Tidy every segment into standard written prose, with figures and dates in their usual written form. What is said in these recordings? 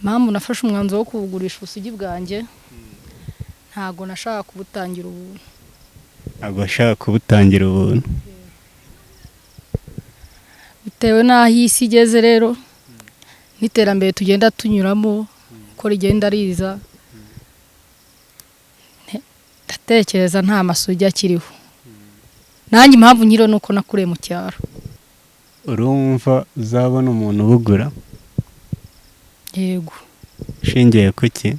Impamvu nafashe umwanzuro wo kubugurisha ubusugi bwanjye, ntago nashaka kubutangira ubuntu. Ntabwo washaka kubutangira ubuntu. Bitewe n'aho isi igeze rero n'iterambere tugenda tunyuramo uko rigenda riza, ndatekereza nta masugi akiriho. Nanjye impamvu nkiriho ni uko nakuriye mu cyaro. Urumva uzabona umuntu ubugura? Yego. Ushingiye ku ki?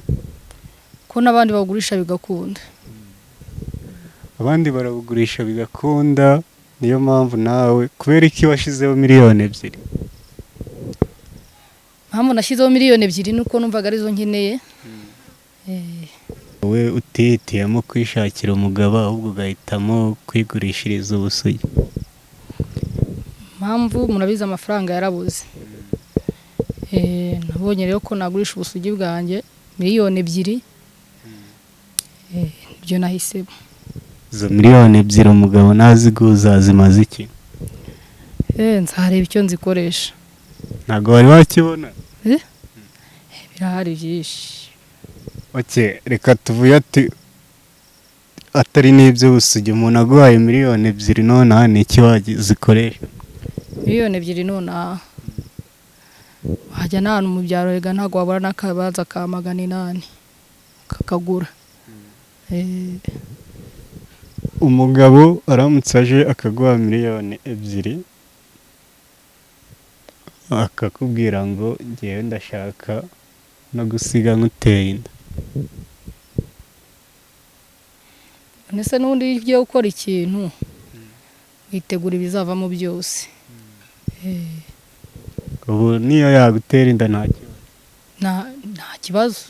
Ko n'abandi bagurisha bigakunda. Abandi barabugurisha bigakunda, niyo mpamvu nawe. Kubera iki washyizeho 2 miliyoni? Impamvu nashyizeho 2 miliyoni ni uko numvaga arizo nkeneye. Wowe utihitiyemo kwishakira umugabo, ahubwo ugahitamo kwigurishiriza ubusugi? Impamvu murabizi, amafaranga yarabuze. Nabonye rero ko nagurisha ubusugi bwanjye 2 miliyoni, nibyo nahisemo. Izo 2 miliyoni umugabo naziguza zimaze iki? Nzareba icyo nzikoresha. Ntabwo wari wakibona? Birahari byinshi. Okay, reka tuvuye ati atari n'iby'ubusugi, umuntu aguhaye 2 miliyoni nonaha, ni iki wazikoresha? 2 miliyoni nonaha wajya n'ahantu mu byaro rega, ntabwo wabura n'akabanza ka 800 kakagura. Umugabo aramutse aje akaguha 2 miliyoni akakubwira ngo ngewe ndashaka no gusiga nkuteye inda? Ndetse n'ubundi iyo ugiye gukora ikintu witegura ibizavamo byose. Ubu niyo yagutera inda nta kibazo? Nta kibazo.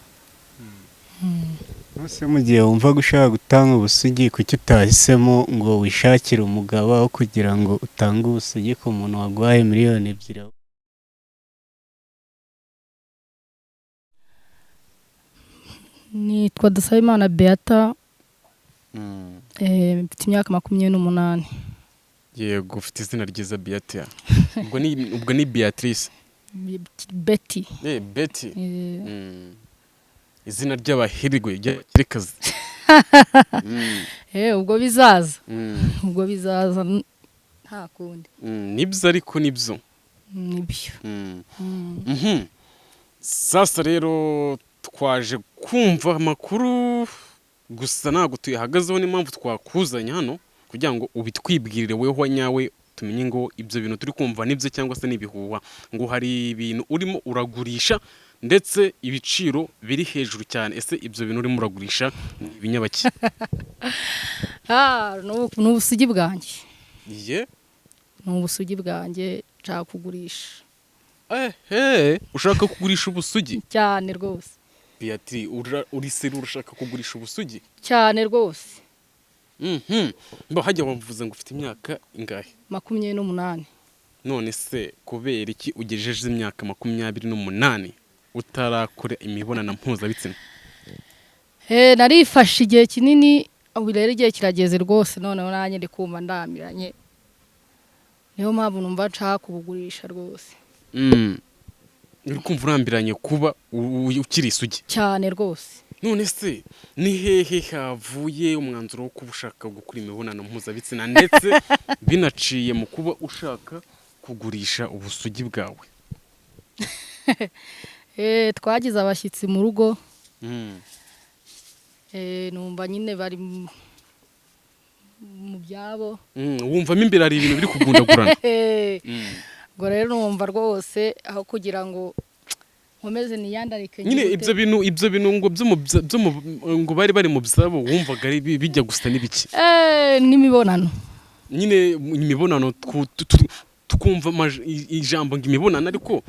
Ese mu gihe wumva ushaka gutanga ubusugi, kuki utahisemo ngo wishakire umugabo aho kugira ngo utange ubusugi ku muntu waguhaye 2 miliyoni? Nitwa Dusabimana Beata, mfite imyaka 28. Yego, ufite izina ryiza Beata. Ubwo ni Beatrice? Betty. Betty. Eh. Izina ry'abahirwe, ry'abakirekazi. Ubwo bizaza. Ubwo bizaza nta kundi. Nibyo ariko nibyo. Nibyo. Sasa rero twaje kumva amakuru gusa ntabwo tuyahagazeho, n'impamvu twakuzanye hano kugira ngo ubitwibwirire weho nyawe, tumenye ngo ibyo bintu turi kumva nibyo cyangwa se n'ibihuha, ngo hari ibintu urimo uragurisha ndetse ibiciro biri hejuru cyane. Ese ibyo bintu urimo uragurisha ni ibinyabaki? Ah, ni ubusugi bwanjye. Ye? Ni ubusugi bwanjye nshaka kugurisha. Ehe, ushaka kugurisha ubusugi? Cyane rwose. Beatrice, uri seri, urashaka kugurisha ubusugi? Cyane rwose. Mba hajya wavuze ngo ufite imyaka ingahe? 28. None se kubera iki ugejeje imyaka 28 utarakora imibonano mpuzabitsina? Narifashe igihe kinini, ubu rero igihe kirageze rwose, noneho nanjye ndi kumva ndamiranye, niyo mpamvu numva nshaka kubugurisha rwose. Uri kumva urambiranye kuba ukiri isugi? Cyane rwose. None se ni hehe havuye umwanzuro wo kuba ushaka gukora imibonano mpuzabitsina, ndetse binaciye mu kuba ushaka kugurisha ubusugi bwawe? Twagize abashyitsi mu rugo. Numva nyine bari mu byabo. Wumvamo imbere hari ibintu biri kugundagurana. Ubwo rero numva rwose aho kugira ngo nkomeze niyandarike Nyine ngire ibyo bintu ngo byo ngo bari mu byabo, wumvaga ari bijya gusa n'ibiki? N'imibonano. Nyine imibonano, twumva ijambo ngo imibonano, ariko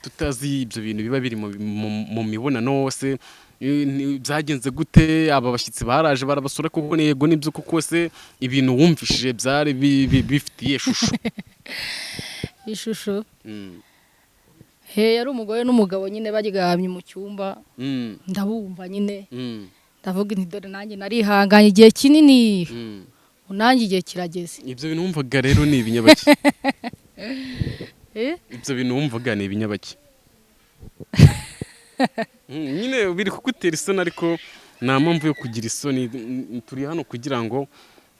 tutazi ibyo bintu biba biri mu mibonano. Se byagenze gute? Aba bashyitsi baraje barabasura koko? Yego, nibyo koko se ibintu wumvishije byari bifitiye ishusho? Ishusho. He, yari umugore n'umugabo nyine baryamye mu cyumba. Ndabumva nyine. Ndavuga nti dore nanjye narihanganye igihe kinini, nanjye igihe kirageze. Ibyo bintu wumvaga rero ni ibinyabaki? Eh? Ibyo bintu wumvaga ni ibinyabaki? Nyine biri kugutera isoni, ariko nta mpamvu yo kugira isoni. Turi hano kugira ngo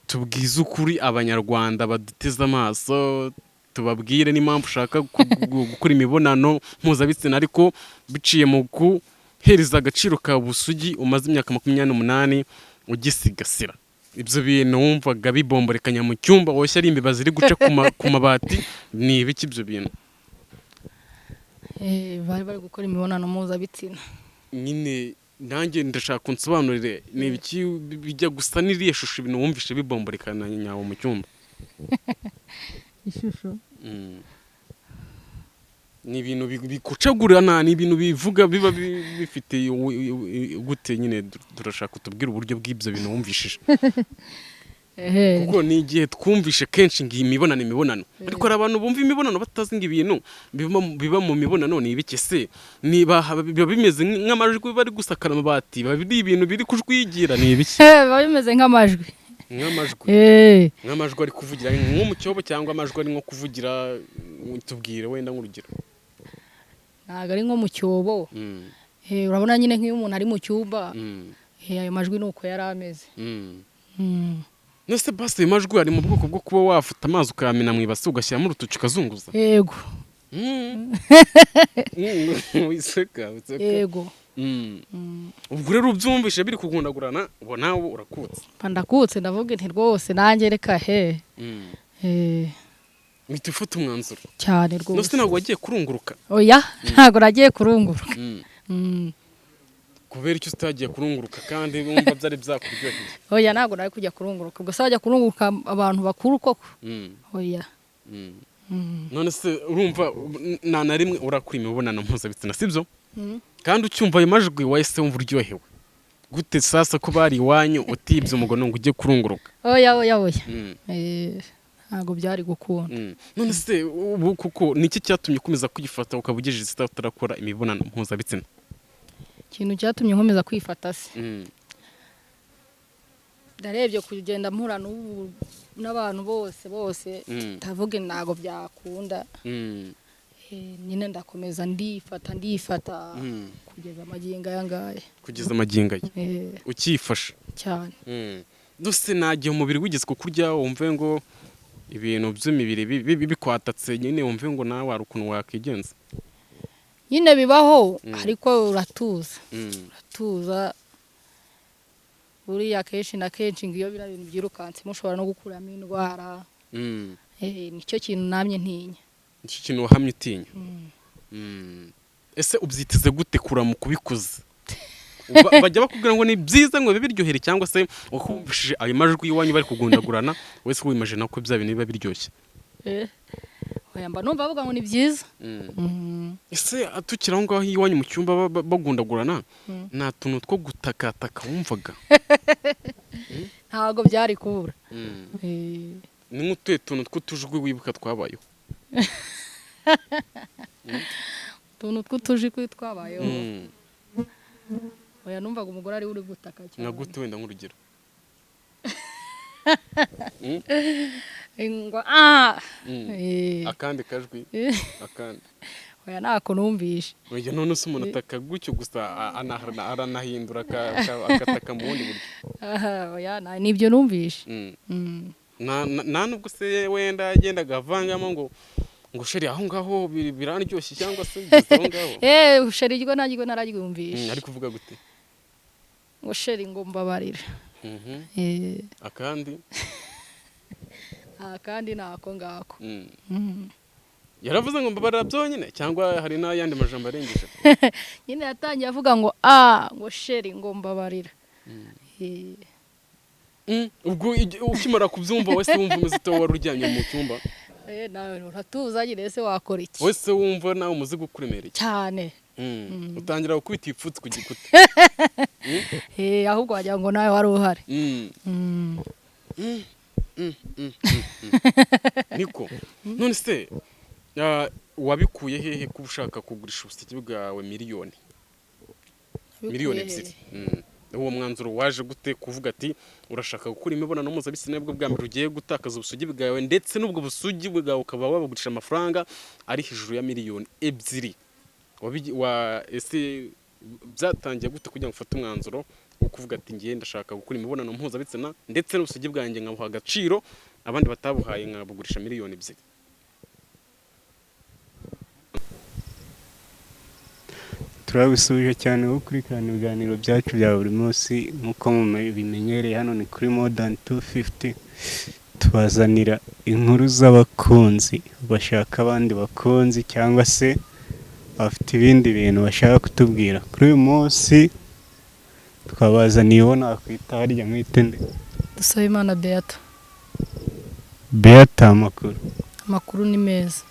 tubwize ukuri Abanyarwanda baduteze amaso, tubabwire n'impamvu ushaka gukora imibonano mpuzabitsina, ariko biciye mu guhereza agaciro ka busugi umaze imyaka 28 ugisigasira. Ibyo bintu wumvaga bibomborekanya mu cyumba, woshya ari imbeba ziri guca ku mabati, ni ibiki ibyo bintu? Bari bari gukora imibonano mpuzabitsina. Nyine nanjye ndashaka unsobanurire, ni ibiki bijya gusa n'iriya shusho, ibintu wumvishe bibomborekana nyawo mu cyumba? Ishusho? Ni ibintu bikucagurana, ni ibintu bivuga biba bifite gute nyine? Turashaka utubwire uburyo bw'ibyo bintu wumvishije, kuko ni igihe twumvishe kenshi ngo iyi mibonano, ariko hari abantu bumva imibonano batazi ngo ibintu biba mu mibonano ni ibiki. Se niba biba bimeze nk'amajwi bari gusakara amabati, biba biri ibintu biri kujwigira, ni ibiki? Biba bimeze nk'amajwi. Nk'amajwi? Nk'amajwi ari kuvugira nko mu cyobo, cyangwa amajwi ari nko kuvugira, tubwire wenda nk'urugero. Ntabwo ari nko mu cyobo. Urabona nyine nk'iyo umuntu ari mu cyumba, ayo majwi ni uko yari ameze. Nese basi ayo majwi ari mu bwoko bwo kuba wafata amazi ukayamena mu ibasi, ugashyiramo urutoki ukazunguza? Yego. Wiseka wiseka. Yego. Ubwo rero ubyumvishe biri kugundagurana, ubu nawe urakutse? Mba ndakutse, ndavuga nti rwose nanjye reka he. Uhita ufata umwanzuro? Cyane Nose rwose. ntabwo wagiye kurunguruka? Oya, ntabwo nagiye kurunguruka. Kubera icyo utagiye kurunguruka kandi wumva byari byakuryoheye? Oya, ntabwo nari kujya kurunguruka. Gusa bajya kurunguruka abantu bakuru koko? Oya. None se urumva nta na rimwe urakora imibonano mpuzabitsina, sibyo? Kandi ucyumva ayo majwi wahise wumva uryohewe gute? Sasa ko bari iwanyu, utibye umugono ngo ujye kurunguruka? Oya, oya, oya. Ntabwo byari gukunda. None se ubu kuko niki cyatumye ukomeza kwifata ukaba ugejeje isaha utarakora imibonano mpuzabitsina? Ikintu cyatumye nkomeza kwifata se, ndarebye kugenda mpura n'ubu n'abantu bose bose, ndavuga ntabwo byakunda. Nyine ndakomeza ndifata, ndifata kugeza amagingo aya ngaya. Kugeza amagingo aya ukifasha? Cyane. Duse nta gihe umubiri wigeze kukurya, wumve ngo ibintu by'imibiri bikwatatse nyine, wumve ngo nawe hari ukuntu wakigenza? Nyine bibaho, ariko uratuza. Uratuza. Buriya kenshi na kenshi ngo iyo biriya bintu byirukanse mushobora no gukuramo indwara. Nicyo kintu namye ntinya. Nicyo kintu wahamye utinya. Ese ubyiteze gute kuramuka ubikoze? Bajya bakubwira ngo ni byiza, ngo bibe biryohere, cyangwa se wakumvishije ayo majwi iwanyu bari kugundagurana, wese wimajina ko bya bintu biba biryoshye? Oya, mba numva bavuga ngo ni byiza. Ese tukiri aho ngaho iwanyu mu cyumba bagundagurana, nta tuntu two gutakataka wumvaga? Ntabwo byari kubura. Ni nk'utuhe tuntu tw'utujwi wibuka twabayeho? Utuntu tw'utujwi twabayeho? Oya, numvaga umugore ari we uri gutaka Nka cyane. gute wenda, nk'urugero? Ngo ah. Akandi kajwi, akandi? Oya, ntako numvishe. Oya, none se umuntu ataka gutyo gusa, aranahindura agataka mu bundi buryo? Aha, oya, nibyo numvishe. Nta nubwo se wenda yagendaga avangamo ngo chéri, aho ngaho biraryoshye, cyangwa se bigeze aho ngaho? Chéri ryo naryo nararyumvishe. Ari kuvuga gute? Ngo chéri, ngo mbabarira. Akandi? Nta kandi, nako ngako. Yaravuze ngo mbabarira byonyine, cyangwa hari n'ayandi majambo arengeje? Nyine yatangiye avuga ngo a ngo chéri, ngo mbabarira. Ubwo ukimara kubyumva wese wumva umeze ute, wari uryamye mu cyumba? Nawe uratuza nyine, ese wakora iki? Wese wumva nawe umuzigo ukuremereye? Cyane. Utangira gukubita ibipfutsi ku gikuta? Ahubwo wagira ngo nawe wari uhari. Niko none se wabikuye hehe kuba ushaka kugurisha ubusugi bwawe miliyoni Wabikuye 2? hehe? Uwo mwanzuro waje gute, kuvuga ati urashaka gukora imibonano mpuzabitsina, bwo bwa mbere ugiye gutakaza ubusugi bwawe, ndetse n'ubwo busugi bwawe ukaba wabugurisha amafaranga ari hejuru ya miliyoni 2? Ese Byatangiye gute kugira ngo ufate umwanzuro wo kuvuga ati ngiye ndashaka gukora imibonano mpuzabitsina ndetse n'ubusugi bwanjye nkabuha agaciro abandi batabuhaye nkabugurisha 2 miliyoni? Turabisubije cyane gukurikirana ibiganiro byacu bya buri munsi nk'uko mubimenyereye. Hano ni kuri More Than 250, tubazanira inkuru z'abakunzi bashaka abandi bakunzi cyangwa se bafite ibindi bintu bashaka kutubwira. Kuri uyu munsi twabazaniye uwo nakwita harya mwite nde? Dusabimana Beata. Beata, amakuru? Amakuru ni meza.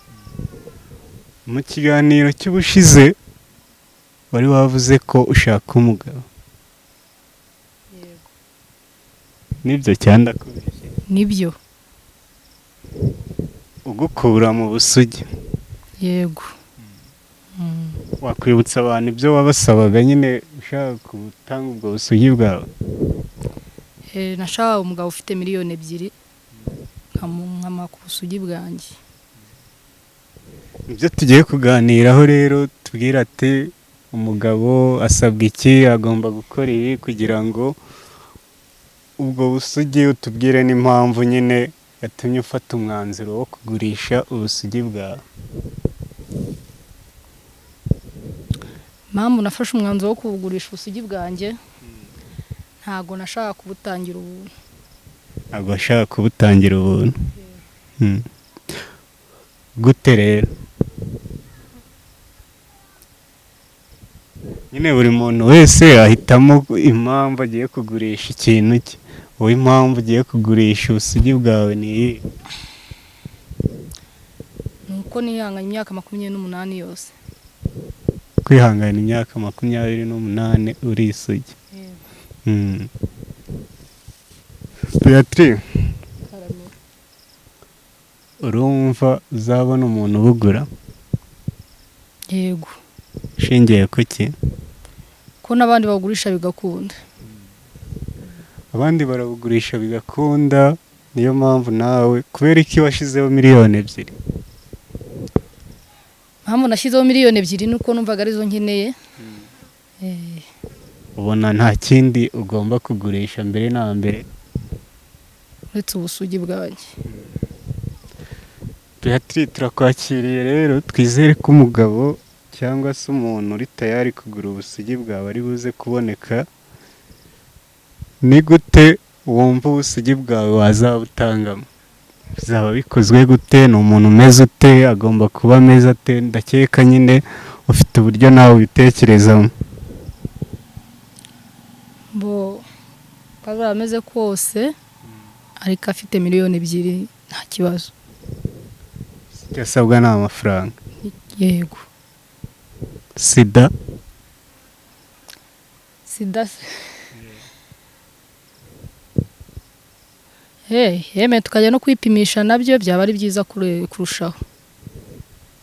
Mu kiganiro cy'ubushize wari wavuze ko ushaka umugabo. Yego. Nibyo cyangwa ndakubeshye? Nibyo. Ugukura mu busugi? Yego. Wakwibutsa abantu ibyo wabasabaga nyine ushaka gutanga ubwo busugi bwawe? Nashaka umugabo ufite 2 miliyoni nkamuha ku busugi bwanjye. Ibyo tugiye kuganiraho rero, tubwira ati umugabo asabwa iki, agomba gukora ibi kugira ngo ubwo busugi, utubwire n'impamvu nyine yatumye ufata umwanzuro wo kugurisha ubusugi bwawe. Impamvu nafashe umwanzuro wo kubugurisha ubusugi bwanjye, ntago nashaka kubutangira ubuntu. Ntabwo washaka kubutangira ubuntu. Gute rero? Nyine buri muntu wese ahitamo impamvu agiye kugurisha ikintu cye. Wowe impamvu ugiye kugurisha ubusugi bwawe ni iyihe? Ni uko nihanganye imyaka 28 yose. Kwihangana imyaka 28 uri isugi? Beatrice, urumva uzabona umuntu ubugura? Yego. Ushingiye ku ki? Ko n'abandi bagurisha bigakunda. Abandi barabugurisha bigakunda, niyo mpamvu nawe. Kubera iki washyizeho 2 miliyoni? Impamvu nashyizeho 2 miliyoni ni uko numvaga arizo nkeneye. Ubona nta kindi ugomba kugurisha mbere na mbere uretse ubusugi bwanjye. Beatrice, turakwakiriye rero. Twizere ko umugabo cyangwa se umuntu uri tayari kugura ubusugi bwawe ari buze kuboneka. Ni gute wumva ubusugi bwawe wazabutangamo? Bizaba bikozwe gute? Ni umuntu umeze ute? Agomba kuba ameze ate? Ndakeka nyine ufite uburyo nawe ubitekerezamo. Bo uko azaba ameze kose ariko afite 2 miliyoni nta kibazo. Icyo asabwa ni amafaranga? Yego. Sida? Sida se? Yemeye tukajya no kwipimisha, nabyo byaba ari byiza kurushaho.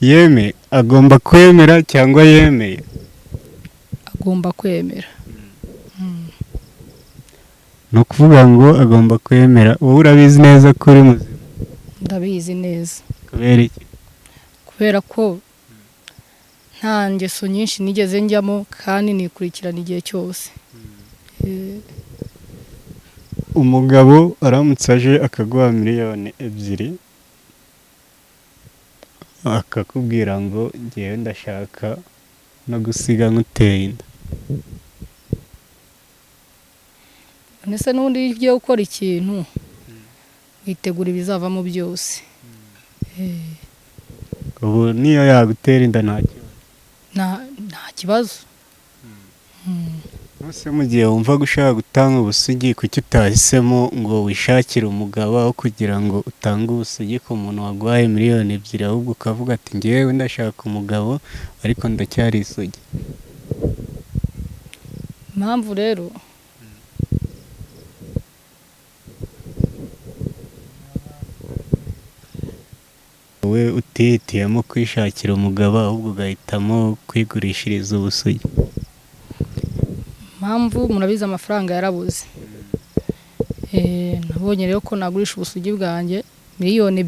Yeme agomba kwemera cyangwa yemeye? Agomba kwemera. Ni ukuvuga ngo agomba kwemera. Wowe urabizi neza ko uri muzima? Ndabizi neza. Kubera iki? Kubera ko nta ngeso nyinshi nigeze njyamo kandi nikurikirana igihe cyose. Umugabo aramutse aje akaguha 2 miliyoni akakubwira ngo ngewe ndashaka no gusiga nkuteye inda? Ndetse n'ubundi iyo ugiye gukora ikintu witegura ibizavamo byose. Ubu niyo yagutera inda nta kibazo? Nta kibazo. Ese mu gihe wumva ushaka gutanga ubusugi, kuki utahisemo ngo wishakire umugabo aho kugira ngo utange ubusugi ku muntu waguhaye 2 miliyoni, ahubwo ukavuga ati ngewe ndashaka umugabo ariko ndacyari isugi? Impamvu rero, Wowe utihitiyemo kwishakira umugabo ahubwo ugahitamo kwigurishiriza ubusugi? Impamvu murabizi, amafaranga yarabuze. Nabonye rero ko nagurisha ubusugi bwanjye 2 miliyoni,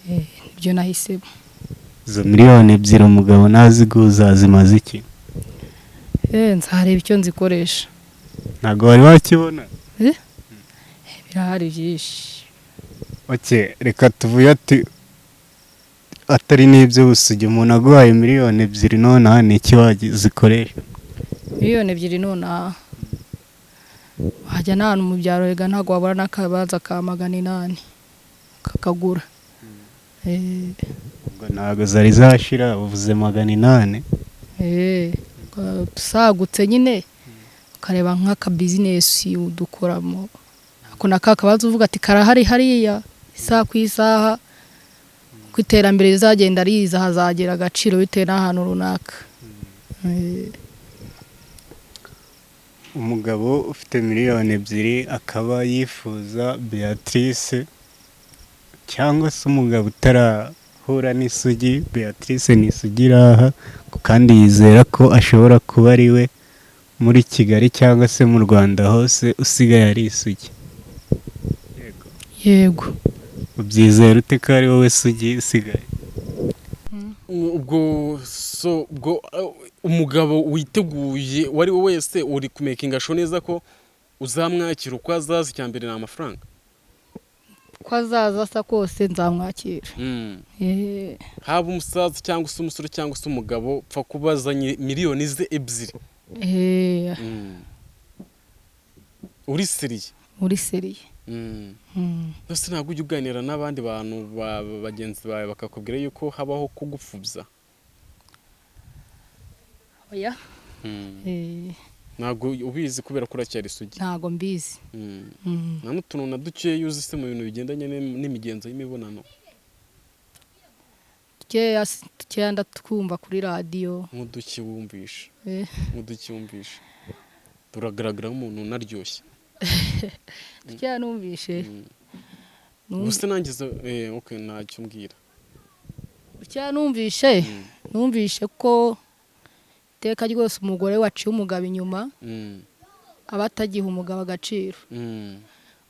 nibyo nahisemo. Izo 2 miliyoni umugabo naziguza zimaze iki? Nzareba icyo nzikoresha. Ntabwo wari wakibona? Birahari byinshi. Okay, reka tuvuye ati atari n'iby'ubusugi, umuntu aguhaye 2 miliyoni nonaha ni iki wazikoresha? 2 miliyoni nonaha wajya n'ahantu mu byaro, rega ntabwo wabura n'akabanza ka 800 kakagura. Ubwo ntabwo zari zashira, uvuze 800. Usagutse nyine ukareba nk'akabizinesi udukoramo, ako na ka kabanza uvuga ati karahari hariya, isaha ku isaha uko iterambere rizagenda riza hazagira agaciro bitewe n'ahantu runaka. Umugabo ufite 2 miliyoni akaba yifuza Beatrice, cyangwa se umugabo utarahura n'isugi, Beatrice ni isugi iraha kandi yizera ko ashobora kuba ari we muri Kigali cyangwa se mu Rwanda hose usigaye ari isugi. Yego. Ubyizera ute ko ari wowe sugi usigaye? Ubwo so ubwo umugabo witeguye uwo ari we wese uri kumakinga sure neza ko uzamwakira uko azaza, icya mbere ni amafaranga. Ko azaza asa kose nzamwakira. Haba umusaza cyangwa se umusore cyangwa se umugabo, pfa kuba azanye 2 miliyoni ze. Uri sérieux? Muri sérieux. Ese ntabwo ujya uganira n'abandi bantu bagenzi bawe bakakubwira yuko habaho kugupfubya? Oya. Ntabwo ubizi kubera ko uracyari isugi? Ntago mbizi. Nta n'utuntu na dukeya uzi se mu bintu bigendanye n'imigenzo y'imibonano? Dukeya, dukeya ndatwumva kuri radiyo. Nk'uduki wumvisha? Nk'uduki wumvisha? Turagaragara nk'umuntu unaryoshye. Dukeya numvishe. Gusa nanjye okay, ntacyo mbwira. Dukeya numvishe, numvishe ko iteka ryose umugore waciye umugabo inyuma aba atagiha umugabo agaciro.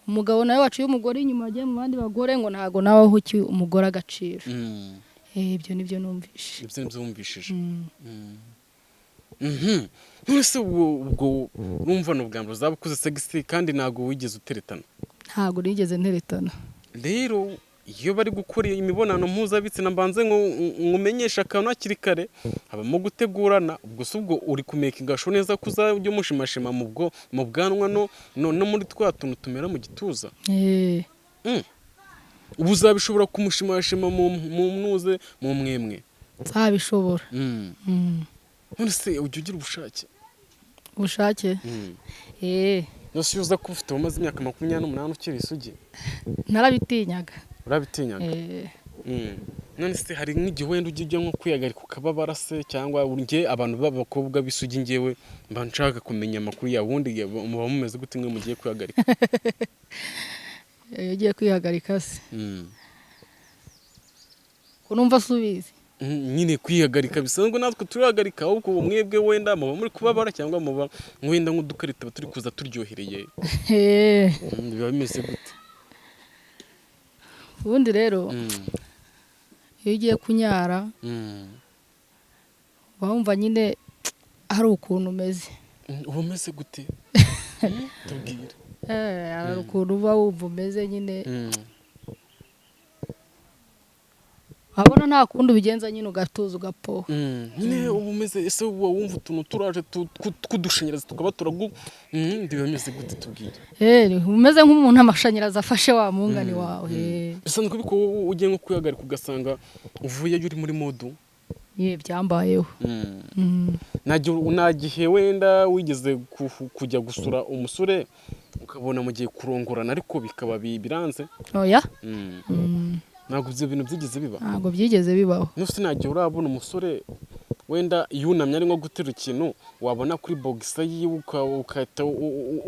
Umugabo nawe waciye umugore inyuma agiye mu bandi bagore, ngo ntago nawe aho uki umugore agaciro. Ibyo nibyo numvishe. Ibyo nibyo wumvishije. None se ubwo urumva ni ubwa mbere uzaba ukuze segisi kandi ntabwo wigeze uteretana? Ntago nigeze nteretana. Rero iyo bari gukora imibonano mpuzabitsina, mbanze ngo nkumenyeshe akantu hakiri kare, habamo gutegurana. Ubwo si ubwo uri kumakinga sure neza ko uzajya umushimashima mu bwanwa no muri twa tuntu tumera mu gituza? Ubu uzabishobora kumushimashima mu mnuze mu mwemwe? Nzabishobora. None se ujya ugira ubushake? Ubushake? None se iyo uza kuba ufite umaze imyaka 28 ukiri isugi? Narabitinyaga. Urabitinyaga? None se hari nk'igihe wenda ujya ujya nko kwihagarika ukababara se, cyangwa njye abantu b'abakobwa b'isugi ngewe mba nshaka kumenya amakuru yawe, ubundi muba mumeze gute mwe mugiye kwihagarika? Iyo ugiye kwihagarika se, ko numva se ubizi? Nyine kwihagarika bisanzwe natwe turihagarika, ahubwo ubu mwebwe wenda muba muri kubabara cyangwa muba wenda nk'udukarita turi kuza turyohereye? Biba bimeze gute? Ubundi rero iyo ugiye kunyara uba wumva nyine hari ukuntu umeze. Uba umeze gute? Tubwire. Hari ukuntu uba wumva umeze nyine, wabona nta kundi ubigenza nyine ugatuza ugapoha. Nyine uba umeze, ese uba wumva utuntu turaje tw'udushanyarazi tukaba turagu biba bimeze gute? Tubwire. Umeze nk'umuntu amashanyarazi afashe wa mungani wawe. Bisanzwe biko wowe ugiye nko kwihagarika ugasanga uvuyeyo uri muri mood? Ye, byambayeho. Nta gihe wenda wigeze kujya gusura umusore ukabona mugiye kurongorana ariko bikaba biranze? Oya. Ntabwo ibyo bintu byigeze biba? Ntabwo byigeze bibaho. Nuse nta gihe urabona umusore wenda yunamye ari nko guterura ikintu, wabona kuri boxer yiwe ugahita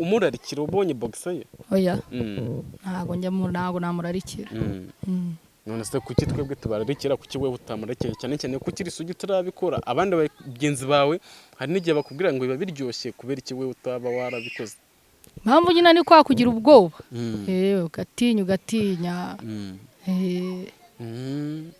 umurarikira ubonye boxer ye? Oya. Ntabwo njya mu, ntabwo namurarikira. None se kuki twebwe tubararikira, kuki wowe utamurarikira, cyane cyane ko ukiri isugi utarabikora? Abandi bagenzi bawe hari n'igihe bakubwira ngo biba biryoshye, kubera iki wowe utaba warabikoze? Impamvu nyine ni kwa kugira ubwoba. Ugatinya, ugatinya.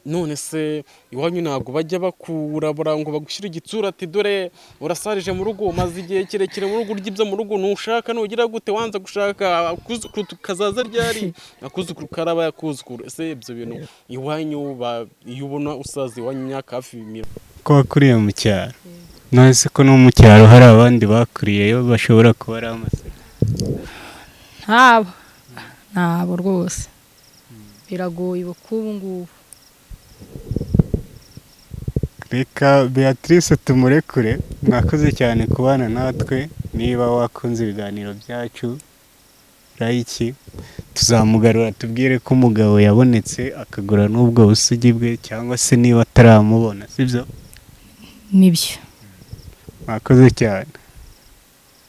None se iwanyu ntabwo bajya bakurabura ngo bagushyire igitsura ati dore urasarije mu rugo, umaze igihe kirekire mu rugo, urya ibyo mu rugo, ntushaka, nugira gute, wanze gushaka, akuzukuru kazaza ryari, akuzukuru karaba yakuzukuru? Ese ibyo bintu iwanyu iyo ubona usaza iwanyu imyaka hafi Ko wakuriye mu cyaro, none se ko no mu cyaro hari abandi bakuriyeyo bashobora kuba ari amasega? Ntabo, ntabo rwose, biragoye ubu k'ubu ngubu. Reka Beatrice tumurekure. Mwakoze cyane kubana natwe. Niba wakunze ibiganiro byacu, like. Tuzamugarura tubwire ko umugabo yabonetse akagura n'ubwo busugi bwe, cyangwa se niba ataramubona, sibyo? Nibyo. Mwakoze cyane.